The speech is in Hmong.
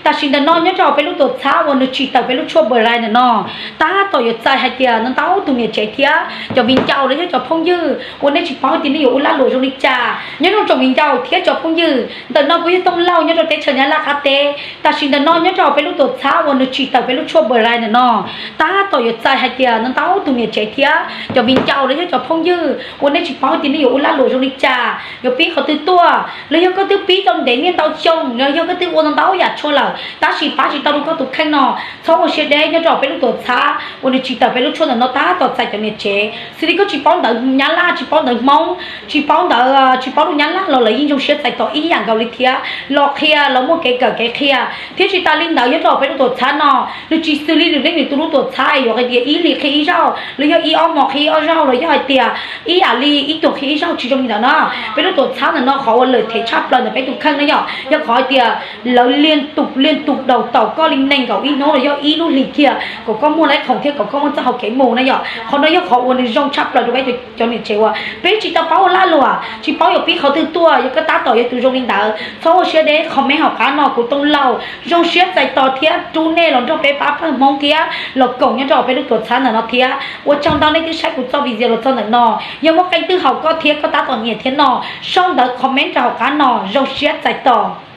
Tam sim ntawm no nyob rau hauv peb lub tuam txhab uas nws tsim tawm peb lub tshuaj Brai ntawm no, tab tom yuav txais hais tias ntau ntau tus niam tsev thiab cov viv ncaus los yog cov phooj ywg uas nej tsis paub tias nej yuav ua lag luam zoo li cas. Nyob zoo tsoom viv ncaus thiab cov phooj ywg, ntawm no kuv yog Tooj Lauj nyob rau teb chaws Nyab Laj qab teb. Tam sim ntawm no nyob rau hauv peb lub tuam txhab uas nws tsim tawm peb lub tshuaj Brai ntawm no, tab tom yuav txais hais tias ntau ntau tus niam tsev thiab cov viv ncaus los yog cov phooj ywg uas nej tsis paub tias nej yuav ua lag luam zoo li cas, yuav pib qhov twg tuaj, los yog koj twb pib tau ntev niaj ntau xyoo, los yog koj twb ua ntau ntau yam tshuaj lawm tab sis pab tsis tau rau koj tus kheej no, txhob ua siab deb. Nyob rau hauv peb lub tuam txhab uas nws tsim tawm peb lub tshuaj ntawm no tab tom txais cov niam tsev xws li koj tsis paub ntawv Nyab Laj, tsis paub ntawv Hmoob, tsis paub ntawv, tsis paub lus Nyab Laj los lawv yeej zoo siab txais tos ib yam nkaus li thiab, los qhia los muaj kev kawm kev qhia. Thiab tsis tas li ntawd nyob rau hauv peb lub tuam txhab no, nws tsis xws li lwm leej lwm tus lub tuam txhab es yuav hais tias ib hlis qhia ib zaug los yog ib ob hmo qhia ib ob zaug los yog hais tias ib yam li ib tuas qhia ib zaug, tsis zoo li ntawd na. Peb lub tuam txhab ntawm no qhov uas lawm them tshaj plaws ntawm peb tus kheej na yom, yog qhov hais tias lawv liên tục đào tạo koj li nees nkaum ib hnub los yog ib lub hlis kiag kom koj muaj lawv khoom thiab kom koj muaj txoj hau kev mus na yom. Qhov no yog qhov uas nws zoo tshaj plaws rau peb cov niam tsev uas peb tsis tau paub ua lag luam, tsis paub yuav pib qhov twg tuaj. Yog koj tab tom yog tus zoo li ntawd, txhob ua siab deb, comment hauv qab no, kuv Tooj Lauj zoo siab txais tos thiab rub nej los nrog peb pab pawg Hmoob thiab los koom nyob rau peb lub tuam txhab ntawm no thiab. Ua tsaug ntau nej twb saib kuv txoj video los txog ntawm no. Yog muaj qee twg haum koj thiab koj tab tom nyiam thiab no, sau ntawv comment rau hauv qab no, zoo siab txais tos.